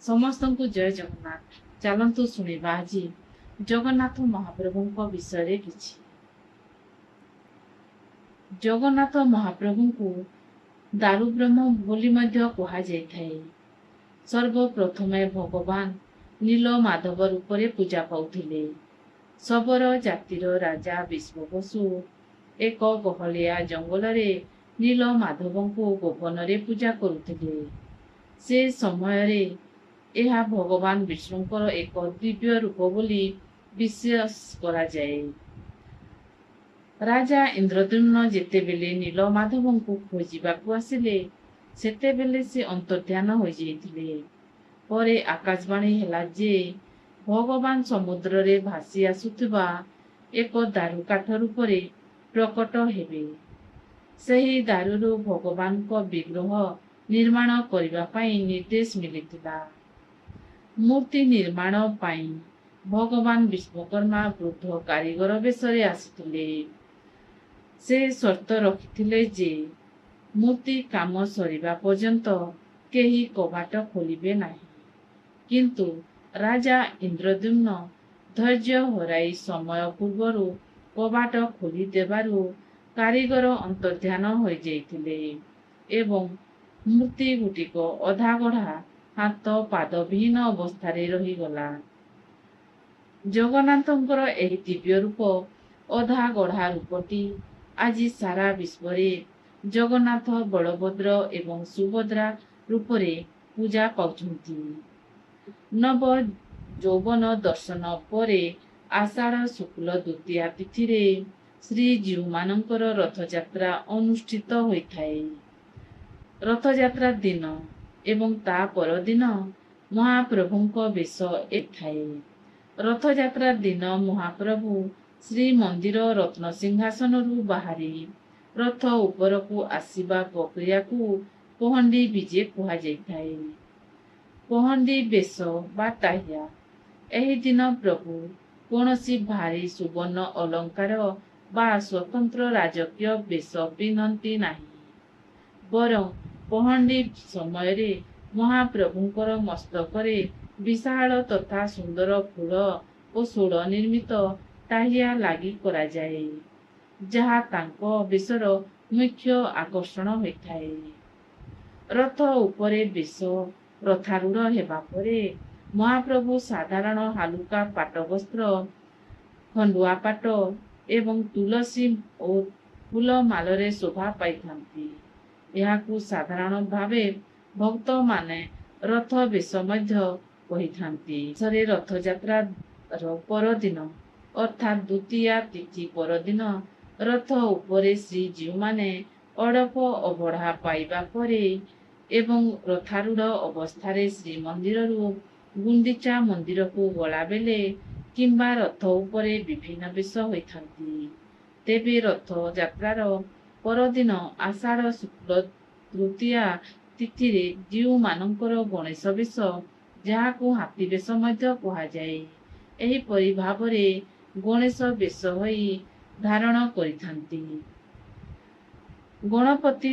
ସମସ୍ତଙ୍କୁ ଜୟ ଜଗନ୍ନାଥ। ଚାଲନ୍ତୁ ଶୁଣିବା ଆଜି ଜଗନ୍ନାଥ ମହାପ୍ରଭୁଙ୍କ ବିଷୟରେ କିଛି। ଜଗନ୍ନାଥ ମହାପ୍ରଭୁଙ୍କୁ ଦାରୁବ୍ରହ୍ମ ବୋଲି ମଧ୍ୟ କୁହାଯାଇଥାଏ। ସର୍ବପ୍ରଥମେ ଭଗବାନ ନୀଳ ମାଧବ ରୂପରେ ପୂଜା ପାଉଥିଲେ। ଶବର ଜାତିର ରାଜା ବିଶ୍ୱବସୁ ଏକ ଗହଳିଆ ଜଙ୍ଗଲରେ ନୀଳ ମାଧବଙ୍କୁ ଗୋପନରେ ପୂଜା କରୁଥିଲେ। ସେ ସମୟରେ ଏହା ଭଗବାନ ବିଷ୍ଣୁଙ୍କର ଏକ ଦିବ୍ୟ ରୂପ ବୋଲି ବିଶ୍ୱାସ କରାଯାଏ। ରାଜା ଇନ୍ଦ୍ରଦ୍ୟୁମ୍ନ ଯେତେବେଳେ ନୀଳମାଧବଙ୍କୁ ଖୋଜିବାକୁ ଆସିଲେ, ସେତେବେଳେ ସେ ଅନ୍ତର୍ଦ୍ଧାନ ହୋଇଯାଇଥିଲେ। ପରେ ଆକାଶବାଣୀ ହେଲା ଯେ ଭଗବାନ ସମୁଦ୍ରରେ ଭାସି ଆସୁଥିବା ଏକ ଦାରୁକାଠ ରୂପରେ ପ୍ରକଟ ହେବେ। ସେହି ଦାରୁରୁ ଭଗବାନଙ୍କ ବିଗ୍ରହ ନିର୍ମାଣ କରିବା ପାଇଁ ନିର୍ଦ୍ଦେଶ ମିଳିଥିଲା। ମୂର୍ତ୍ତି ନିର୍ମାଣ ପାଇଁ ଭଗବାନ ବିଶ୍ୱକର୍ମା ବୃଦ୍ଧ କାରିଗର ବେଶରେ ଆସିଥିଲେ। ସେ ସର୍ତ୍ତ ରଖିଥିଲେ ଯେ ମୂର୍ତ୍ତି କାମ ସରିବା ପର୍ଯ୍ୟନ୍ତ କେହି କବାଟ ଖୋଲିବେ ନାହିଁ। କିନ୍ତୁ ରାଜା ଇନ୍ଦ୍ରଦ୍ୟୁମ୍ନ ଧୈର୍ଯ୍ୟ ହରାଇ ସମୟ ପୂର୍ବରୁ କବାଟ ଖୋଲି ଦେବାରୁ କାରିଗର ଅନ୍ତର୍ଦ୍ଧାନ ହୋଇଯାଇଥିଲେ ଏବଂ ମୂର୍ତ୍ତି ଗୋଟିକ ଅଧାଗଢ଼ା, ହାତ ପାଦବିହୀନ ଅବସ୍ଥାରେ ରହିଗଲା। ଜଗନ୍ନାଥଙ୍କର ଏହି ଦିବ୍ୟ ରୂପ, ଅଧା ଗଢ଼ା ରୂପଟି ଆଜି ସାରା ବିଶ୍ୱରେ ଜଗନ୍ନାଥ, ବଳଭଦ୍ର ଏବଂ ସୁଭଦ୍ରା ରୂପରେ ପୂଜା ପାଉଛନ୍ତି। ନବ ଯୌବନ ଦର୍ଶନ ପରେ ଆଷାଢ଼ ଶୁକ୍ଲ ଦ୍ୱିତୀୟା ତିଥିରେ ଶ୍ରୀଜୀଉମାନଙ୍କର ରଥଯାତ୍ରା ଅନୁଷ୍ଠିତ ହୋଇଥାଏ। ରଥଯାତ୍ରା ଦିନ ଏବଂ ତା ପରଦିନ ମହାପ୍ରଭୁଙ୍କ ବେଶ ଥାଏ। ରଥଯାତ୍ରା ଦିନ ମହାପ୍ରଭୁ ଶ୍ରୀମନ୍ଦିର ରତ୍ନସିଂହାସନରୁ ବାହାରି ରଥ ଉପରକୁ ଆସିବା ପ୍ରକ୍ରିୟାକୁ ପହଣ୍ଡି ବିଜେ କୁହାଯାଇଥାଏ। ପହଣ୍ଡି ବେଶ ବା ଟାହିଆ। ଏହି ଦିନ ପ୍ରଭୁ କୌଣସି ଭାରୀ ସୁବର୍ଣ୍ଣ ଅଳଙ୍କାର ବା ସ୍ୱତନ୍ତ୍ର ରାଜକୀୟ ବେଶ ପିନ୍ଧନ୍ତି ନାହିଁ, ବରଂ ପହଣ୍ଡି ସମୟରେ ମହାପ୍ରଭୁଙ୍କର ମସ୍ତକରେ ବିଶାଳ ତଥା ସୁନ୍ଦର ଫୁଲ ଓ ଶୋଳ ନିର୍ମିତ ଟାହିଆ ଲାଗି କରାଯାଏ, ଯାହା ତାଙ୍କ ବେଶର ମୁଖ୍ୟ ଆକର୍ଷଣ ହୋଇଥାଏ। ରଥ ଉପରେ ବେଶ ରଥାରୂଢ଼ ହେବା ପରେ ମହାପ୍ରଭୁ ସାଧାରଣ ହାଲୁକା ପାଟ ବସ୍ତ୍ର, ଖଣ୍ଡୁଆ ପାଟ ଏବଂ ତୁଳସୀ ଓ ଫୁଲମାଳରେ ଶୋଭା ପାଇଥାନ୍ତି। ଏହାକୁ ସାଧାରଣ ଭାବେ ଭକ୍ତମାନେ ରଥ ବେଶ ମଧ୍ୟ କହିଥାନ୍ତି। ଶେଷରେ ରଥଯାତ୍ରାର ପରଦିନ, ଅର୍ଥାତ୍ ଦ୍ୱିତୀୟା ତିଥି ପରଦିନ ରଥ ଉପରେ ଶ୍ରୀଜୀଉମାନେ ଅଡ଼ପ ଅବଢ଼ା ପାଇବା ପରେ ଏବଂ ରଥାରୂଢ଼ ଅବସ୍ଥାରେ ଶ୍ରୀମନ୍ଦିରରୁ ଗୁଣ୍ଡିଚା ମନ୍ଦିରକୁ ଗଲାବେଳେ କିମ୍ବା ରଥ ଉପରେ ବିଭିନ୍ନ ବେଶ ହୋଇଥାନ୍ତି। ତେବେ ରଥଯାତ୍ରାର ପରଦିନ ଆଷାଢ଼ ଶୁକ୍ଲ ତୃତୀୟା ତିଥିରେ ଜୀଉମାନଙ୍କର ଗଣେଶ ବେଶ, ଯାହାକୁ ହାତୀ ବେଶ ମଧ୍ୟ କୁହାଯାଏ, ଏହିପରି ଭାବରେ ଗଣେଶ ବେଶ ହୋଇ ଧାରଣ କରିଥାନ୍ତି। ଗଣପତି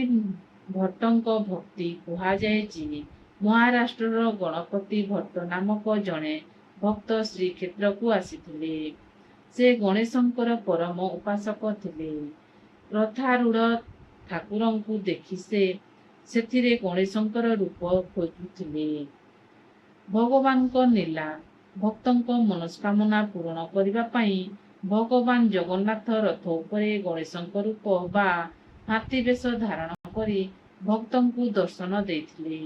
ଭଟ୍ଟଙ୍କ ଭକ୍ତି। କୁହାଯାଏ ଯେ ମହାରାଷ୍ଟ୍ରର ଗଣପତି ଭଟ୍ଟ ନାମକ ଜଣେ ଭକ୍ତ ଶ୍ରୀକ୍ଷେତ୍ରକୁ ଆସିଥିଲେ। ସେ ଗଣେଶଙ୍କର ପରମ ଉପାସକ ଥିଲେ। ରଥାରୂଢ଼ ଠାକୁରଙ୍କୁ ଦେଖି ସେ ସେଥିରେ ଗଣେଶଙ୍କର ରୂପ ଖୋଜୁଥିଲେ। ଭଗବାନଙ୍କ ନୀଳା। ଭକ୍ତଙ୍କ ମନସ୍କାମନା ପୂରଣ କରିବା ପାଇଁ ଭଗବାନ ଜଗନ୍ନାଥ ରଥ ଉପରେ ଗଣେଶଙ୍କ ରୂପ ବା ହାତୀ ବେଶ ଧାରଣ କରି ଭକ୍ତଙ୍କୁ ଦର୍ଶନ ଦେଇଥିଲେ।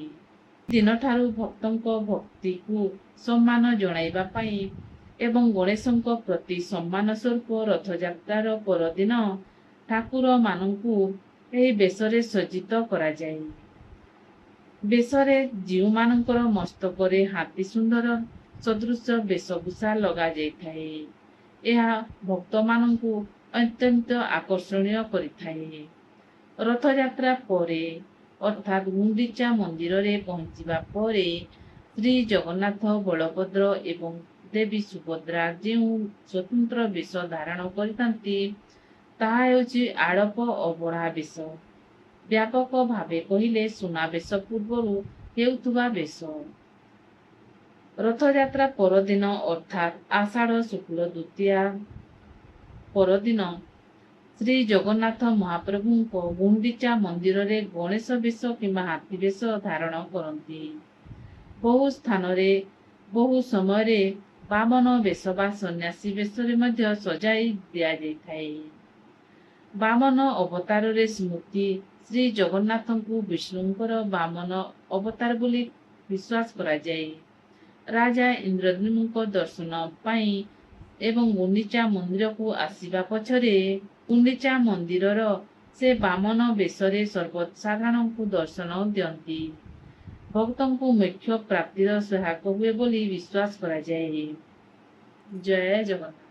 ଦିନଠାରୁ ଭକ୍ତଙ୍କ ଭକ୍ତିକୁ ସମ୍ମାନ ଜଣାଇବା ପାଇଁ ଏବଂ ଗଣେଶଙ୍କ ପ୍ରତି ସମ୍ମାନ ସ୍ୱରୂପ ରଥଯାତ୍ରାର ପରଦିନ ଠାକୁରମାନଙ୍କୁ ଏହି ବେଶରେ ସଜ୍ଜିତ କରାଯାଏ। ବେଶରେ ଜୀଉମାନଙ୍କର ମସ୍ତକରେ ହାତୀ ଶୁଣ୍ଢର ସଦୃଶ ବେଶଭୂଷା ଲଗାଯାଇଥାଏ। ଏହା ଭକ୍ତମାନଙ୍କୁ ଅତ୍ୟନ୍ତ ଆକର୍ଷଣୀୟ କରିଥାଏ। ରଥଯାତ୍ରା ପରେ, ଅର୍ଥାତ୍ ଗୁଣ୍ଡିଚା ମନ୍ଦିରରେ ପହଞ୍ଚିବା ପରେ ଶ୍ରୀ ଜଗନ୍ନାଥ, ବଳଭଦ୍ର ଏବଂ ଦେବୀ ସୁଭଦ୍ରା ଯେଉଁ ସ୍ୱତନ୍ତ୍ର ବେଶ ଧାରଣ କରିଥାନ୍ତି, ତାହା ହେଉଛି ଆଡ଼ପ ଅବଢ଼ା ବେଶ। ବ୍ୟାପକ ଭାବେ କହିଲେ ସୁନାବେଶ ପୂର୍ବରୁ ହେଉଥିବା ବେଶ। ରଥଯାତ୍ରା ପରଦିନ ଅର୍ଥାତ୍ ଆଷାଢ଼ ଶୁକ୍ଲ ଦ୍ୱିତୀୟା ପରଦିନ ଶ୍ରୀ ଜଗନ୍ନାଥ ମହାପ୍ରଭୁଙ୍କ ଗୁଣ୍ଡିଚା ମନ୍ଦିରରେ ଗଣେଶ ବେଶ କିମ୍ବା ହାତୀ ବେଶ ଧାରଣ କରନ୍ତି। ବହୁ ସ୍ଥାନରେ ବହୁ ସମୟରେ ବାମନ ବେଶ ବା ସନ୍ନ୍ୟାସୀ ବେଶରେ ମଧ୍ୟ ସଜାଇ ଦିଆଯାଇଥାଏ। ବାମନ ଅବତାରରେ ସ୍ମୃତି ଶ୍ରୀ ଜଗନ୍ନାଥଙ୍କୁ ବିଷ୍ଣୁଙ୍କର ବାମନ ଅବତାର ବୋଲି ବିଶ୍ୱାସ କରାଯାଏ। ରାଜା ଇନ୍ଦ୍ରଦ୍ୟୁମ୍ନଙ୍କ ଦର୍ଶନ ପାଇଁ ଏବଂ ଗୁଣ୍ଡିଚା ମନ୍ଦିରକୁ ଆସିବା ପଛରେ ଗୁଣ୍ଡିଚା ମନ୍ଦିରର ସେ ବାମନ ବେଶରେ ସର୍ବସାଧାରଣଙ୍କୁ ଦର୍ଶନ ଦିଅନ୍ତି। ଭକ୍ତଙ୍କୁ ମୋକ୍ଷ ପ୍ରାପ୍ତିର ସହାୟକ ହୁଏ ବୋଲି ବିଶ୍ୱାସ କରାଯାଏ। ଜୟ ଜଗନ୍ନାଥ।